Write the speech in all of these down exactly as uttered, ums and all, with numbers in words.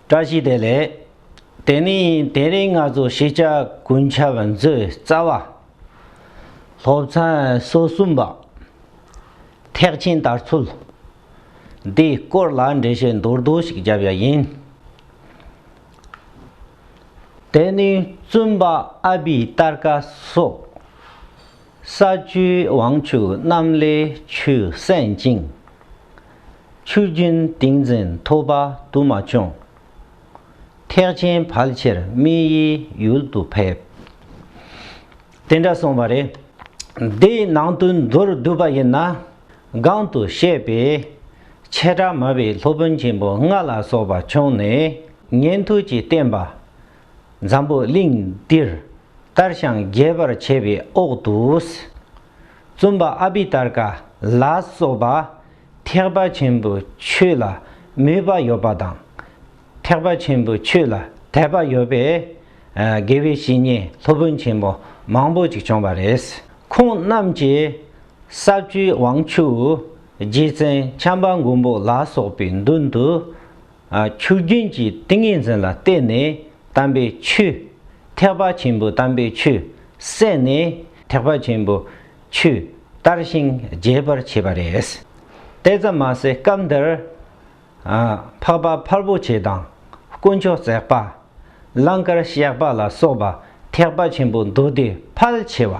བཀྲ་ཤིས་བདེ་ལེགས། དེ་ནི་དེ་རིང་ང་ཚོ་ཤེས་བྱ་ཀུན་ཁྱབ་མཛོད་རྩ་བ། སློབ་ཚན་སོ་གསུམ་པ། ཐེག་ཆེན་དར་ཚུལ། འདིའི་སྐོར་ལ་འགྲེལ་བཤད་མདོར་བསྡུས་ཤིག་བརྒྱབ་ཡ་ཡིན། དེ་ནི་བཙུན་པ་ཨ་བྷི་ཏར་ཀ་སོགས། ས་བཅུའི་དབང་ཕྱུག་རྣམས་ལས་ཆོས་གསན་ཅིང་། ཆོས་རྒྱུན་ཏིང་འཛིན་ཐོབ་པ་དུ་མ་བྱུང་། ཐེག་ཆེན་ཕལ་ཆེར་མི་ཡི་ཡུལ་དུ་ཕེབས། དེ་འདྲ་གསུངས་པ་རེད། འདིའི་ནང་དོན་མདོར་བསྡུས་པ་ཡིན་ན། གོང་དུ་བཤད་པའི་བྱེ་བྲག་སྨྲ་བའི་སློབ་དཔོན་ཆེན་པོ་ལྔ་ལ་སོགས་པ་བྱུང་ནས་ཉན་ཐོས་ཀྱི་བསྟན་པ་འཛམ་བུ་གླིང་འདིར་དར་ཞིང་རྒྱས་པར་བྱེད་པའི་འོག་ཏུ། བཙུན་པ་ཨ་བྷི་ཏར་ཀ་ལ་སོགས་པ་ཐེག་པ་ཆེན་པོའི་ཆོས་ལ་མོས་པ་ཡོད་པ་དང་། ཐེག་པ་ཆེན་པོའི་ཆོས་ལ་དད་པ་ཡོད་པའི་ཨ་དགེ་བའི་བཤེས་གཉེན་སློབ་དཔོན་ཆེན་པོ་མང་པོ་ཅིག་བྱུང་བ་རེད། ཁོང་རྣམས་ཀྱིས་ས་བཅུའི་དབང་ཕྱུག་རྗེ་བཙུན་བྱམས་པ་མགོན་པོ་ལ་སོགས་པའི་མདུན་དུ། ཨ་ཆོས་རྒྱུན་གྱི་ཏིང་ངེ་འཛིན་ལ་བརྟེན་ནས་དམ་པའི་ཆོས། ཐེག་པ་ཆེན་པོའི་དམ་པའི་ཆོས་གསན་ནས་ཐེག་པ་ཆེན་པོའི་ཆོས་དར་ཞིང་རྒྱས་པར་བྱས་པ་རེད། དེ་ཙམ་མ་ཟད་སྐབས་འདིར། ཨ་འཕགས་པ་དཔའ་བོ་ཆེ་དང་དཀོན་མཆོག་བརྩེགས་པ། ལང་ཀར་གཤེགས་པ་ལ་སོགས་པ་ཐེག་པ་ཆེན་པོའི་མདོ་སྡེ་ཕལ་ཆེ་བ།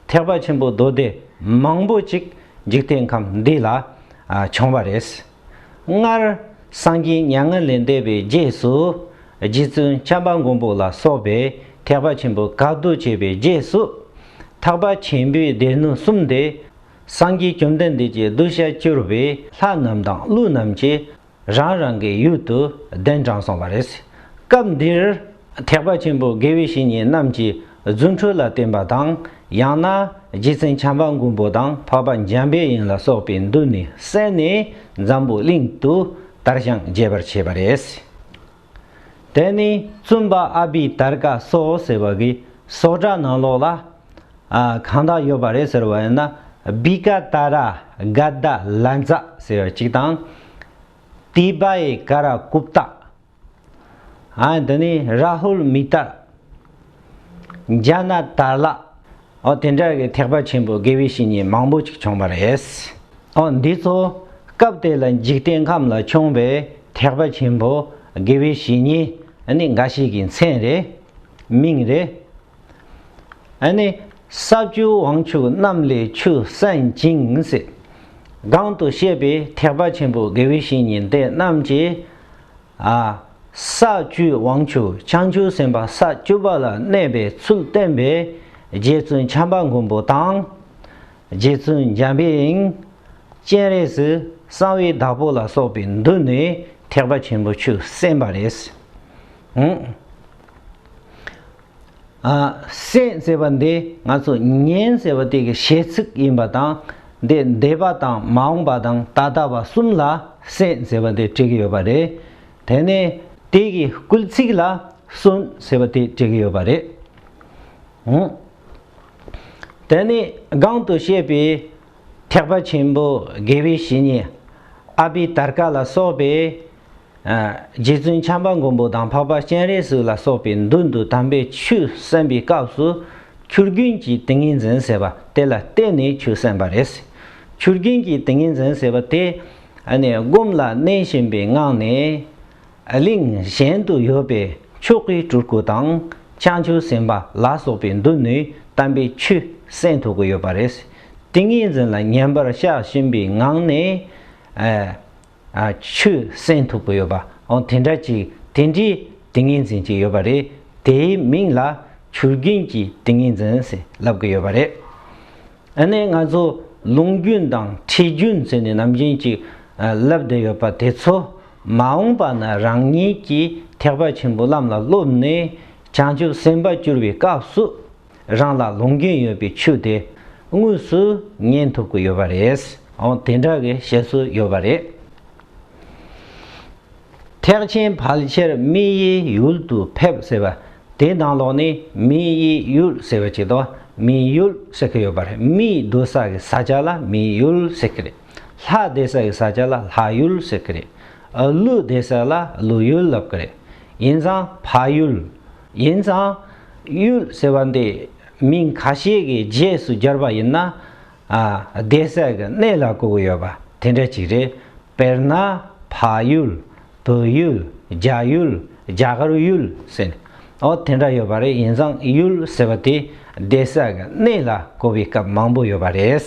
ཐེག་པ་ཆེན་པོའི་མདོ་སྡེ་མང་པོ་ཅིག་འཇིག་རྟེན་ཁམས་འདི་ལ་ཨ་བྱུང་བ་རེད། སྔར་སངས་རྒྱས་མྱ་ངན་ལས་འདས་པའི་རྗེས་སུ། རྗེ་བཙུན་བྱམས་པ་མགོན་པོ་ལ་སོགས་པའི་ཐེག་པ་ཆེན་པོའི་བཀའ་བསྡུ་བྱས་པའི་རྗེས་སུ། ཐེག་པ་ཆེན་པོའི་སྡེ་སྣོད་གསུམ་སྟེ། སངས་རྒྱས་བཅོམ་ལྡན་འདས་ཀྱི་གདུལ་བྱ་གྱུར་པའི་ལྷ་རྣམས་དང་ཀླུ་རྣམས་ཀྱིས་རང་རང་གི་ཡུལ་དུ་གདན་དྲངས་སོང་བ་རེད། སྐབས་འདིར་ཐེག་པ་ཆེན་པོའི་དགེ་བའི་བཤེས་གཉེན་རྣམས་ཀྱི་རྫུ་འཕྲུལ་ལ་བརྟེན་པ་དང་། ཡང་ན་རྗེ་བཙུན་བྱམས་པ་མགོན་པོ་དང་འཕགས་པ་འཇམ་པའི་དབྱངས་ལ་སོགས་པའི་མདུན་ནས་གསན་ནས་འཛམ་བུ་གླིང་དུ་དར་ཞིང་རྒྱས་པར་བྱས་པ་རེད། དེ་ནི་བཙུན་པ་ཨ་བྷི་ཏར་ཀ་སོགས་ཟེར་བ་གི་སོགས་སྒྲ་ནང་ལོགས་ལ། ཨ་གང་དག་ཡོད་པ་རེད་ཟེར་བ་ཡིན་ན། བྷི་ཀ་ཏཱ་ར་ག་དྷ་ལ་ཛ་ཟེར་བ་གཅིག་དང་། ཏི་བ་ཡེ་ཀ་ར་གུཔྟ། ཨ་འདི་ནི་རཱ་ཧུལ་མི་ཏར། ཛ་ན་ཏཱ་ལ། ཨོ་དེ་འདྲ་གི་ཐེག་པ་ཆེན་པོའི་དགེ་བའི་བཤེས་གཉེན་མང་པོ་ཅིག་བྱུང་བ་རེད། ཨོ་འདི་ཚོ་སྐབས་དེ་ལ་འཇིག་རྟེན་ཁམས་ལ་བྱུང་བའི་ཐེག་པ་ཆེན་པོའི་དགེ་བའི་བཤེས་གཉེན་ཨ་ནི་འགའ་ཞིག་གི་མཚན་རེད། མིང་རེད། ཨ་ནི་ས་བཅུའི་དབང་ཕྱུག་རྣམས་ལས་ཆོས་གསན་ཅིང་ཟེར། གོང་དུ་བཤད་པའི་ཐེག་པ་ཆེན་པོའི་དགེ་བའི་བཤེས་གཉེན་དེ་རྣམས་ཀྱིས། ཨ། ས་བཅུའི་དབང་ཕྱུག་བྱང་ཆུབ་སེམས་དཔའ་ས་བཅུ་པ་ལ་གནས་པའི་ཚུལ་བསྟན་པའི་རྗེ་བཙུན་བྱམས་པ་མགོན་པོ་དང་། རྗེ་བཙུན་འཇམ་པའི་དབྱངས། སྤྱན་རས་གཟིགས། གསང་བའི་བདག་པོ་ལ་སོགས་པའི་མདུན་ནས་ཐེག་པ་ཆེན་པོའི་ཆོས་གསན་པ་རེད། ཨ། གསན་ཟེར་བ་འདི་ང་ཚོ་ཉན་ཟེར་བ་དེ་གི་བྱེད་ཚིག་ཡིན་པ་དང་། འདི་འདས་པ་དང་མ་འོངས་པ་དང་ད་ལྟ་བ་གསུམ་ལ་གསན་ཟེར་བ་འདི་བྲིས་ཀྱི་ཡོད་པ་རེད། དེ་ནས་དེ་གི་སྐུལ་ཚིག་ལ་གསུན་ཟེར་བ་དེ་བྲིས་ཀྱི་ཡོད་པ་རེད། ཨང་། དེ་ནས་གོང་དུ་བཤད་པའི་ཐེག་པ་ཆེན་པོ་དགེ་བའི་བཤེས་གཉེན་ཨ་བྷི་ཏར་ཀ་ལ་སོགས་པའི། ཨ། རྗེ་བཙུན་བྱམས་པ་མགོན་པོ་དང་འཕགས་པ་སྤྱན་རས་གཟིགས་ལ་སོགས་པའི་མདུན་དུ་དམ་པའི་ཆོས་གསན་པའི་སྐབས་སུ། ཆོས་རྒྱུན་གྱི་ཏིང་ངེ་འཛིན་ཟེར་བ་དེ་ལ་བརྟེན་ནས་ཆོས་གསན་པ་རེད། ཆོས་རྒྱུན་གྱི་ཏིང་ངེ་འཛིན་ཟེར་བ་དེ། ཨ་ནི་སྒོམ་ལ་གནས་བཞིན་པའི་ངང་ནས། གླིང་གཞན་དུ་ཡོད་པའི་མཆོག་གི་སྤྲུལ་སྐུ་དང་། བྱང་ཆུབ་སེམས་དཔའ་ལ་སོགས་པའི་མདུན་ནས་དམ་པའི་ཆོས་གསན་ཐུབ་ཀྱི་ཡོད་པ་རེད། ཏིང་ངེ་འཛིན་ལ་ཉན་པར་བྱ་བཞིན་པའི་ངང་ནས། ཨ། ཨ། ཆོས་གསན་ཐུབ་ཀྱི་ཡོད་པ། འོ་དེ་འདྲ་ཅིག་དེ་འདྲའི་ཏིང་ངེ་འཛིན་ཅིག་ཡོད་པ་རེད། དེའི་མིང་ལ་ཆོས་རྒྱུན་གྱི་ཏིང་ངེ་འཛིན་ཟེར་ལབ་ཀྱི་ཡོད་པ་རེད། ཨ་ནི་ང་ཚོ་ལུང་རྒྱུན་དང་ཁྲིད་རྒྱུན་ཟེར་ནས་ནམ་རྒྱུན་ཅིག་ལབ་བསྡད་ཡོད་པ་དེ་ཚོ་མ་འོངས་པ་ན་རང་ཉིད་ཀྱིས་ཐེག་པ་ཆེན་པོའི་ལམ་ལ་སློབ་ནས་བྱང་ཆུབ་སེམས་དཔའ་གྱུར་པའི་སྐབས་སུ། རང་ལ་ལུང་རྒྱུན་ཡོད་པའི་ཆོས་དེ་དངོས་སུ་ཉན་ཐུབ་ཀྱི་ཡོད་པ་རེད། འོ་དེ་འདྲ་གི་བཤད་སྲོལ་ཡོད་པ་རེད། ཐེག་ཆེན་ཕལ་ཆེར་མི་ཡི་ཡུལ་དུ་ཕེབས་ཟེར་བ་དེའི་ནང་ལོགས་ནས་མི་ཡི་ཡུལ་ཟེར་བ་ཅིག་དང་མི་ཡུལ་ཟེར་གྱི་ཡོད་པ་རེད། མི་སྡོད་ས་གི་ས་ཆ་ལ་མི་ཡུལ་ཟེར་གྱི་རེད། ལྷ་བསྡད་ས་གི་ས་ཆ་ལ་ལྷ་ཡུལ་ཟེར་གྱི་རེད། ཀླུ་བསྡད་ས་ལ་ཀླུ་ཡུལ་ལབ་ཀྱི་རེད། ཡིན་ཙང་ཕ་ཡུལ། ཡིན་ཙང་ཡུལ་ཟེར་བ་འདི་མིང་ཁ་ཤས་ཀྱི་རྗེས་སུ་སྦྱར་བ་ཡིན་ན། ཨ། བསྡད་ས་གི་གནས་ལ་གོ་གི་ཡོད་པ་དེ་འདྲ་ཅིག་རེད། དཔེར་ན་ཕ་ཡུལ། བལ་ཡུལ། རྒྱ་ཡུལ། རྒྱ་གར་ཡུལ་ཟེར་ནས། འོ་དེ་འདྲ་ཡོད་པ་རེད། ཡིན་ཙང་ཡུལ་ཟེར་བ་དེ་བསྡད་ས་གི་གནས་ལ་གོ་བའི་སྐབས་མང་པོ་ཡོད་པ་རེད།